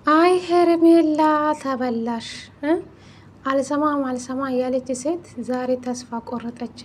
አይ ሄርሜላ ተበላሽ። አልሰማም አልሰማ ያለች ሴት ዛሬ ተስፋ ቆረጠች።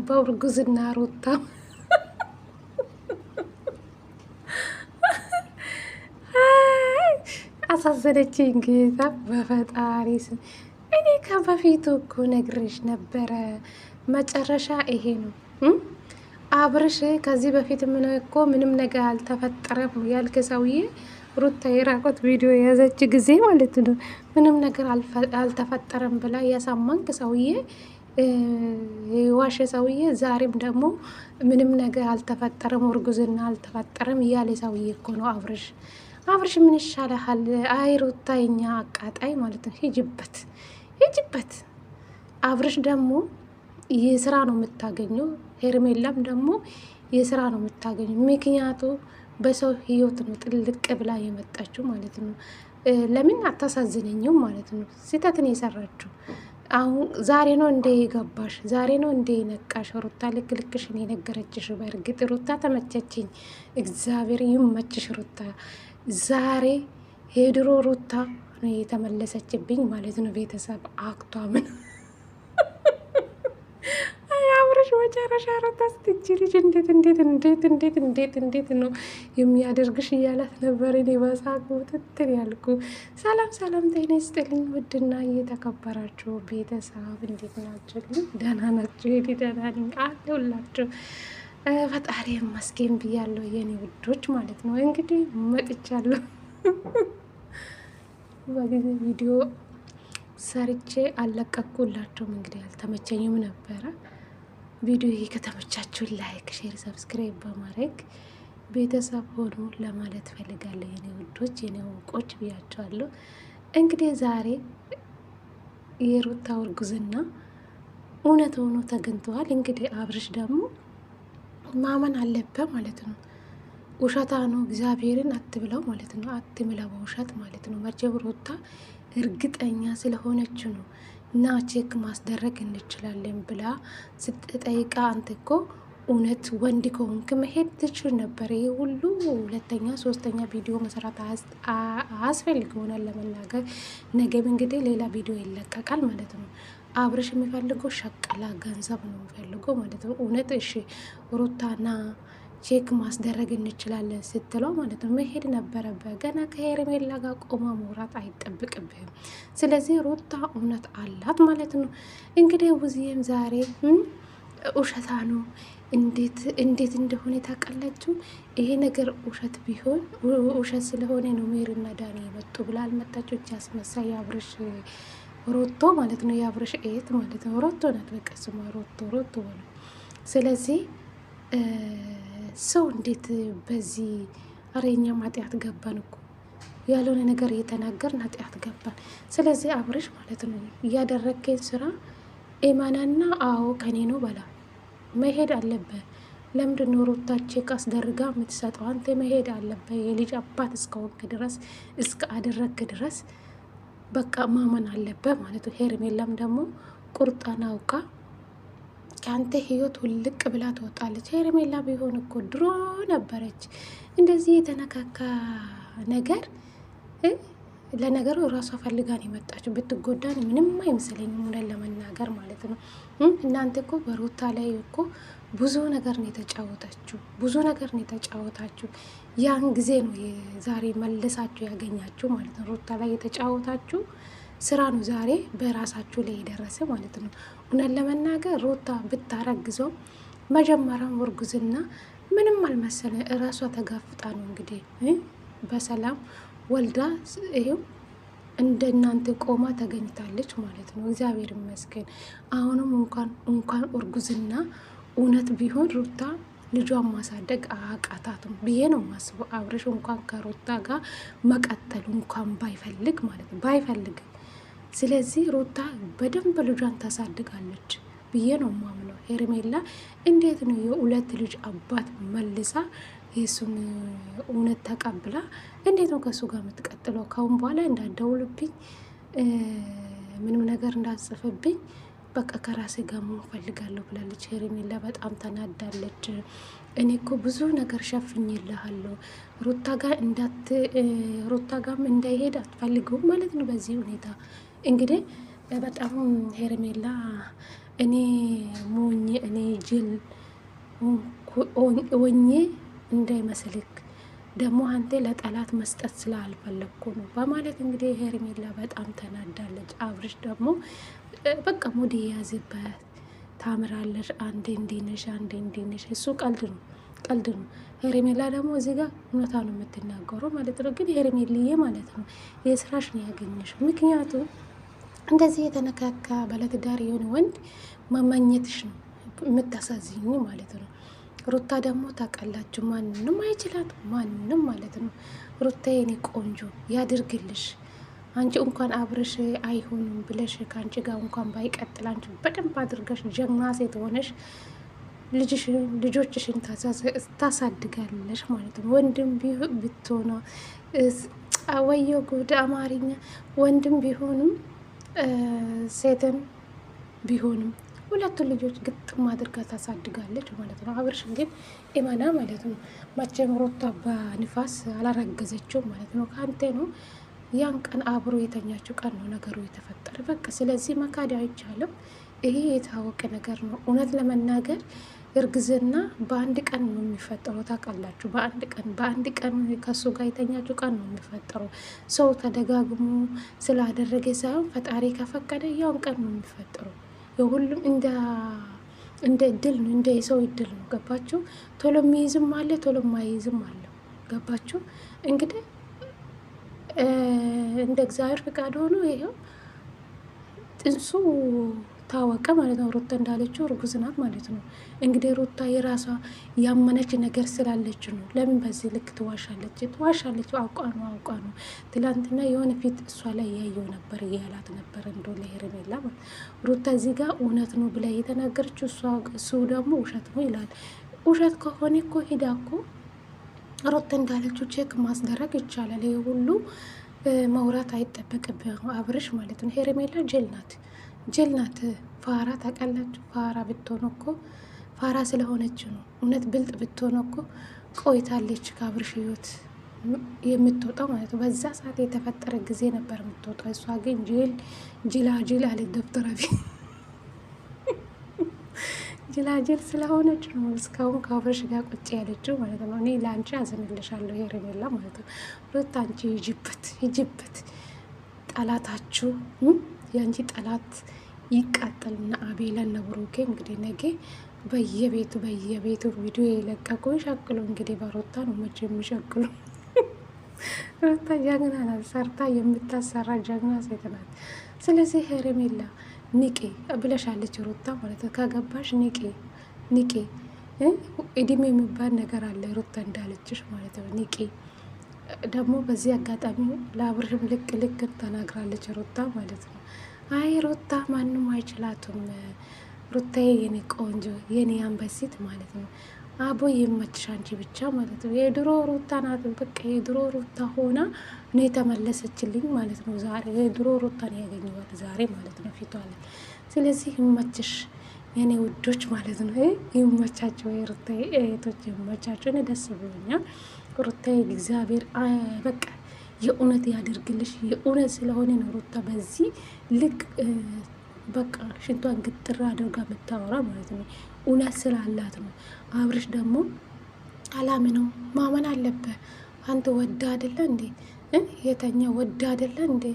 በእርጉዝና ሩታ አሳዘነችኝ። ጌታ በፈጣሪ ስም እኔ ከበፊቱ እኮ ነግሬሽ ነበረ። መጨረሻ ይሄ ነው። አብርሽ ከዚህ በፊት ምን እኮ ምንም ነገር አልተፈጠረም ያልክ ሰውዬ፣ ሩታ የራቆት ቪዲዮ የያዘች ጊዜ ማለት ነው። ምንም ነገር አልተፈጠረም ብላ ያሳመንክ ሰውዬ፣ የዋሸ ሰውዬ፣ ዛሬም ደግሞ ምንም ነገር አልተፈጠረም፣ እርጉዝና አልተፈጠረም እያለ ሰውዬ እኮ ነው አብርሽ። አብርሽ ምን ይሻልሃል? አይ ሩታ የኛ አቃጣይ ማለት ነው። ሂጅበት ሂጅበት። አብርሽ ደግሞ የስራ ነው የምታገኘው፣ ሄርሜላም ደግሞ የስራ ነው የምታገኘው። ምክንያቱ በሰው ህይወት ነው ጥልቅ ብላ የመጣችው ማለት ነው። ለምን አታሳዝነኝም ማለት ነው። ስህተትን የሰራችው አሁን ዛሬ ነው እንደ የገባሽ፣ ዛሬ ነው እንደ የነቃሽ። ሩታ ልክ ልክሽን የነገረችሽ። በእርግጥ ሩታ ተመቸችኝ፣ እግዚአብሔር ይመችሽ ሩታ። ዛሬ የድሮ ሩታ ነው የተመለሰችብኝ ማለት ነው። ቤተሰብ አክቷ ምን አብረሽ መጨረሻ ሩታ ስትቺ ልጅ እንዴት እንዴት እንዴት እንዴት እንዴት እንዴት ነው የሚያደርግሽ እያላት ነበር። እኔ በሳቅ ውትትል ያልኩ። ሰላም ሰላም፣ ጤና ይስጥልኝ ውድና እየተከበራችሁ ቤተሰብ እንዴት ናችሁ? ደህና ናችሁ? የኔ ደህና ነኝ አለሁላችሁ። ፈጣሪ ይመስገን ብያለሁ የኔ ውዶች ማለት ነው። እንግዲህ መጥቻለሁ። በጊዜ ቪዲዮ ሰርቼ አልለቀኩላቸውም። እንግዲህ አልተመቸኝም ነበረ። ቪዲዮ ይሄ ከተመቻችሁ like፣ share፣ subscribe በማድረግ ቤተሰብ ሆኑ ለማለት ፈልጋለሁ። የኔ ውዶች የኔ ወንቆች ብያቸዋለሁ። እንግዲህ ዛሬ የሩታ እርጉዝና እውነት ሆኖ ተገኝተዋል። እንግዲህ አብርሽ ደግሞ ማመን አለበት ማለት ነው። ውሸታ ነው፣ እግዚአብሔርን አትብለው ማለት ነው። አትምለው ውሸት ማለት ነው። መቼም ሩታ እርግጠኛ ስለሆነች ነው እና check ማስደረግ እንችላለን ብላ ስትጠይቃ አንተ እኮ እውነት ወንድ ከሆንክ መሄድ ትችል ነበር። ይህ ሁሉ ሁለተኛ ሶስተኛ ቪዲዮ መስራት አያስፈልግ ሆናል ለመናገር። ነገም እንግዲህ ሌላ ቪዲዮ ይለቀቃል ማለት ነው። አብርሽ የሚፈልገው ሸቀላ ገንዘብ ነው የሚፈልገው ማለት ነው። እውነት እሺ ሩታና check ማስደረግ እንችላለን ስትለው ማለት ነው መሄድ ነበረበት። ገና ከሄርሜላ ጋር ቆማ መውራት አይጠብቅብህም። ስለዚህ ሩታ እውነት አላት ማለት ነው። እንግዲህ ውዝዬም ዛሬ ውሸታ ነው፣ እንዴት እንዴት እንደሆነ ታውቃላችሁ። ይሄ ነገር ውሸት ቢሆን ውሸት ስለሆነ ነው ሜሪና ዳኒ የመጡ ብላ አልመጣችሁ። እጅ አስመሳይ የአብርሽ ሮቶ ማለት ነው፣ የአብርሽ እህት ማለት ነው። ሮቶ ናት፣ በቃ ስሟ ሮቶ ሮቶ ነው። ስለዚህ ሰው እንዴት በዚህ አረኛ ኃጢአት ገባን እኮ፣ ያልሆነ ነገር እየተናገርን ኃጢአት ገባን። ስለዚህ አብርሽ ማለት ነው እያደረግከኝ ስራ ኤማናና አዎ ከኔ ነው በላ መሄድ አለብህ። ለምንድን ነው ሩታ check አስደርጋ የምትሰጠው? አንተ መሄድ አለብህ። የልጅ አባት እስከሆንክ ድረስ፣ እስከ አደረግክ ድረስ በቃ ማመን አለብህ ማለት ነው። ሄርሜላም ደግሞ ቁርጣን አውቃ ከአንተ ህይወት ውልቅ ብላ ትወጣለች። ሄርሜላ ቢሆን እኮ ድሮ ነበረች እንደዚህ የተነካካ ነገር። ለነገሩ ራሷ ፈልጋን የመጣችው ብትጎዳን ምንም አይመስለኝም፣ እውነት ለመናገር ማለት ነው። እናንተ እኮ በሩታ ላይ እኮ ብዙ ነገር ነው የተጫወታችሁ፣ ብዙ ነገር ነው የተጫወታችሁ። ያን ጊዜ ነው ዛሬ መልሳችሁ ያገኛችሁ ማለት ነው። ሩታ ላይ የተጫወታችሁ ስራ ነው ዛሬ በራሳችሁ ላይ የደረሰ ማለት ነው። እውነት ለመናገር ሩታ ብታረግዘው መጀመሪያም እርጉዝና ምንም አልመሰለ፣ እራሷ ተጋፍጣ ነው እንግዲህ በሰላም ወልዳ ይኸው እንደ እናንተ ቆማ ተገኝታለች ማለት ነው። እግዚአብሔር ይመስገን። አሁንም እንኳን እርጉዝና እውነት ቢሆን ሩታ ልጇን ማሳደግ አቃታትም ብዬ ነው ማስበው። አብርሽ እንኳን ከሩታ ጋር መቀጠል እንኳን ባይፈልግ ማለት ነው ባይፈልግ፣ ስለዚህ ሩታ በደንብ ልጇን ታሳድጋለች ብዬ ነው ማምነው። ሄርሜላ እንዴት ነው የሁለት ልጅ አባት መልሳ የእሱን እውነት ተቀብላ እንዴት ነው ከእሱ ጋር የምትቀጥለው? ካሁን በኋላ እንዳትደውልብኝ፣ ምንም ነገር እንዳትጽፍብኝ፣ በቃ ከራሴ ጋር መሆን ፈልጋለሁ ብላለች። ሄርሜላ በጣም ተናዳለች። እኔ እኮ ብዙ ነገር ሸፍኝልሃለሁ። ሩታ ጋር እንዳት ሩታ ጋርም እንዳይሄድ አትፈልገውም ማለት ነው። በዚህ ሁኔታ እንግዲህ በጣም ሄርሜላ እኔ ሞኝ እኔ ጅል ሆኜ እንዳይመስልክ ደግሞ አንተ ለጠላት መስጠት ስላልፈለግኩ ነው በማለት እንግዲህ ሄርሜላ በጣም ተናዳለች። አብርሽ ደግሞ በቃ mood የያዘበት ታምራለሽ፣ አንዴ እንዲህ ነሽ፣ አንዴ እንዲህ ነሽ። እሱ ቀልድ ነው ቀልድ ነው። ሄርሜላ ደግሞ እዚህ ጋር እውነታ ነው የምትናገረው ማለት ነው። ግን ሄርሜልዬ ማለት ነው የስራሽ ነው ያገኘሽው። ምክንያቱም እንደዚህ የተነካካ ባለትዳር የሆነ ወንድ መመኘትሽ ነው የምታሳዝኝ ማለት ነው። ሩታ ደግሞ ታውቃላችሁ፣ ማንም አይችላት ማንም ማለት ነው። ሩታ የኔ ቆንጆ ያድርግልሽ። አንቺ እንኳን አብረሽ አይሆንም ብለሽ ከአንቺ ጋር እንኳን ባይቀጥል አንቺ በደንብ አድርገሽ ጀግና ሴት ሆነሽ ልጆችሽን ታሳድጋለሽ ማለት ነው። ወንድም ብትሆነ ወየው ጉድ አማርኛ ወንድም ቢሆንም ሴትም ቢሆንም ሁለቱን ልጆች ግጥም አድርጋ ታሳድጋለች ማለት ነው። አብርሽ ግን ኢማና ማለት ነው። መቼም ሩታ በንፋስ አላረገዘችው ማለት ነው። ከአንተ ነው ያን ቀን አብሮ የተኛችው ቀን ነው ነገሩ የተፈጠረ። በቃ ስለዚህ መካድ አይቻልም። ይሄ የታወቀ ነገር ነው። እውነት ለመናገር እርግዝና በአንድ ቀን ነው የሚፈጠረው። ታውቃላችሁ፣ በአንድ ቀን ከሱ ጋር የተኛችው ቀን ነው የሚፈጠረው። ሰው ተደጋግሞ ስላደረገ ሳይሆን ፈጣሪ ከፈቀደ ያውን ቀን ነው የሚፈጠረው። የሁሉም እንደ እድል ነው፣ እንደ የሰው እድል ነው። ገባችሁ? ቶሎ የሚይዝም አለ፣ ቶሎ የማይይዝም አለ። ገባችሁ? እንግዲህ እንደ እግዚአብሔር ፍቃድ ሆኖ ይኸው ጥንሱ ታወቀ ማለት ነው። ሩታ እንዳለችው እርጉዝ ናት ማለት ነው። እንግዲህ ሩታ የራሷ ያመነች ነገር ስላለች ነው። ለምን በዚህ ልክ ትዋሻለች? ትዋሻለች። አውቃ ነው፣ አውቃ ነው። ትላንትና የሆነ ፊት እሷ ላይ ያየው ነበር እያላት ነበር እንዶ ለሄርሜላ ማለት ሩታ እዚህ ጋር እውነት ነው ብላ የተናገረችው እሱ ደግሞ ውሸት ነው ይላል። ውሸት ከሆነ እኮ ሂዳ እኮ ሩታ እንዳለችው check ማስደረግ ይቻላል። ይሄ ሁሉ መውራት አይጠበቅብህም አብርሽ ማለት ነው። ሄርሜላ ጅል ናት፣ ጅል ናት። ፋራ ታውቃላችሁ። ፋራ ብትሆን እኮ ፋራ ስለሆነች ነው። እውነት ብልጥ ብትሆን እኮ ቆይታለች ከአብርሽ ህይወት የምትወጣው ማለት ነው። በዛ ሰዓት የተፈጠረ ጊዜ ነበር የምትወጣው። እሷ ግን ጅል ጅላጅል አለ ደብተራ ጅላጅል ስለሆነች ነው እስካሁን ከአብርሽ ጋር ቁጭ ያለችው ማለት ነው። እኔ ለአንቺ አዝንልሻለሁ ሄርሜላ ማለት ነው። ሁለት አንቺ ሂጂበት፣ ሂጂበት ጠላታችሁ የአንቺ ጠላት ይቃጠልና አቤላ እና ብሩኬ እንግዲህ ነገ በየቤቱ በየቤቱ ቪዲዮ የለቀቁ ይሸቅሉ። እንግዲህ በሮታ ነው መቼ የሚሸቅሉ። ሮታ ጀግና ናት፣ ሰርታ የምታሰራ ጀግና ሴት ናት። ስለዚህ ሄርሜላ ንቄ ብለሻለች ሩታ ማለት ነው። ከገባሽ ንቄ ንቄ፣ እድሜ የሚባል ነገር አለ ሩታ እንዳለችሽ ማለት ነው። ንቄ ደግሞ በዚህ አጋጣሚ ለአብርሽም ልክ ልክ ተናግራለች ሩታ ማለት ነው። አይ ሩታ ማንም አይችላትም። ሩታዬ የኔ ቆንጆ የኔ አንበሲት ማለት ነው። አቦ ይመችሽ አንቺ ብቻ ማለት ነው። የድሮ ሩታ ናት። በቃ የድሮ ሩታ ሆና ነው የተመለሰችልኝ ማለት ነው። ዛሬ የድሮ ሩታ ነው ያገኘኋት ዛሬ ማለት ነው ፊቷ ላይ። ስለዚህ ይመችሽ የኔ ውዶች ማለት ነው። ይመቻቸው የሩታ እህቶች ይመቻቸው። እኔ ደስ ብሎኛል። ሩታዬ እግዚአብሔር በቃ የእውነት ያደርግልሽ። የእውነት ስለሆነ ነው ሩታ በዚህ ልክ በቃ ሽንቷን ግጥር አድርጋ የምታወራ ማለት ነው። እውነት ስላላት ነው። አብርሽ ደግሞ አላምነው ማመን አለብህ። አንተ ወዳ አይደለ እንዴ የተኛ ወዳ አይደለ እንዴ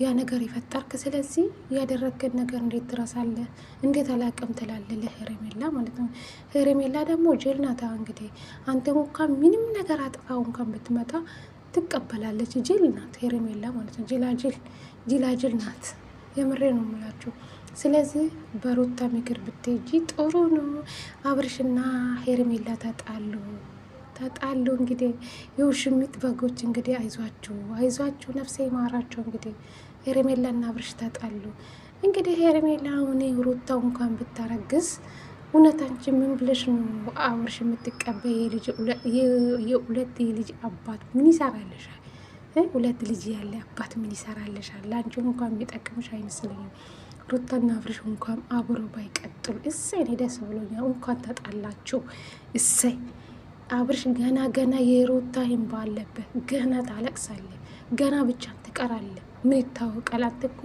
ያ ነገር የፈጠርክ? ስለዚህ ያደረግክን ነገር እንዴት ትረሳለህ? እንዴት አላቅም ትላለህ? ለሄርሜላ ማለት ነው። ሄርሜላ ደግሞ ጅል ናት። እንግዲህ አንተ እንኳን ምንም ነገር አጥፋው እንኳን ብትመጣ ትቀበላለች። ጅል ናት ሄርሜላ ማለት ነው። ጅላጅል ጅላጅል ናት። የምሬ ነው የምላችሁ። ስለዚህ በሩታ ምክር ብትሄጂ ጥሩ ነው። አብርሽና ሄርሜላ ተጣሉ ተጣሉ። እንግዲህ የውሽሚት በጎች እንግዲህ አይዟችሁ አይዟችሁ፣ ነፍሴ ይማራቸው። እንግዲህ ሄርሜላና አብርሽ ተጣሉ። እንግዲህ ሄርሜላ አሁን ሩታ እንኳን ብታረግዝ እውነት አንቺ ምን ብለሽ ነው አብርሽ የምትቀበይ? የሁለት የልጅ አባት ምን ይሰራልሻል? ሁለት ልጅ ያለ አባት ምን ይሰራልሻል? ለአንቺ እንኳን የሚጠቅምሽ አይመስለኝም። ሩታና አብርሽ እንኳን አብሮ ባይቀጥሉ እሰይ፣ እኔ ደስ ብሎኛል። እንኳን ተጣላችሁ እሰይ። አብርሽ ገና ገና የሩታ እንባ አለብህ። ገና ታለቅሳለህ። ገና ብቻ ትቀራለህ። ምን ይታወቃል? አንተ እኮ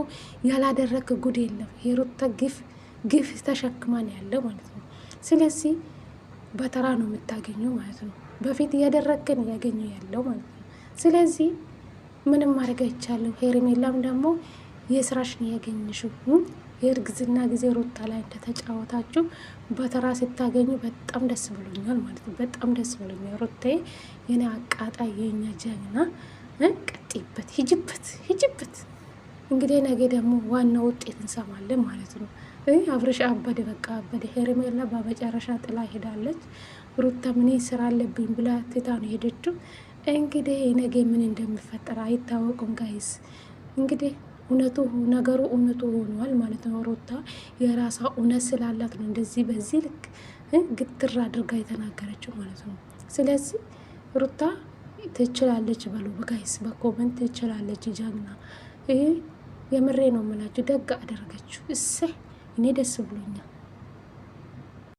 ያላደረክ ጉድ የለም። የሩታ ግፍ ግፍ ተሸክማን ያለው ማለት ነው። ስለዚህ በተራ ነው የምታገኘው ማለት ነው። በፊት እያደረግከን እያገኘው ያለው ማለት ነው። ስለዚህ ምንም ማድረግ አይቻልም። ሄርሜላም ደግሞ የስራሽን ያገኘሽው የእርግዝና ጊዜ ሩታ ላይ እንደተጫወታችሁ በተራ ስታገኙ በጣም ደስ ብሎኛል ማለት ነው። በጣም ደስ ብሎኛል። ሩታዬ የኔ አቃጣይ የኛ ጀግና፣ ቀጥይበት፣ ሂጅበት፣ ሂጅበት። እንግዲህ ነገ ደግሞ ዋናው ውጤት እንሰማለን ማለት ነው። አብርሽ አበደ፣ በቃ አበደ። ሄርሜላ በመጨረሻ ጥላ ሄዳለች። ሩታ ምን ስራ አለብኝ ብላ ትታ ነው ሄደችው። እንግዲህ ነገ ምን እንደሚፈጠር አይታወቅም guys። እንግዲህ እውነቱ ነገሩ እውነቱ ሆኗል ማለት ነው። ሩታ የራሷ እውነት ስላላት ነው እንደዚህ በዚህ ልክ ግትር አድርጋ የተናገረችው ማለት ነው። ስለዚህ ሩታ ትችላለች በሉ guys፣ በ comment ትችላለች፣ ጀግና። ይህ የምሬ ነው የምላችሁ። ደግ አደረገችው። እሰይ እኔ ደስ ብሎኛል።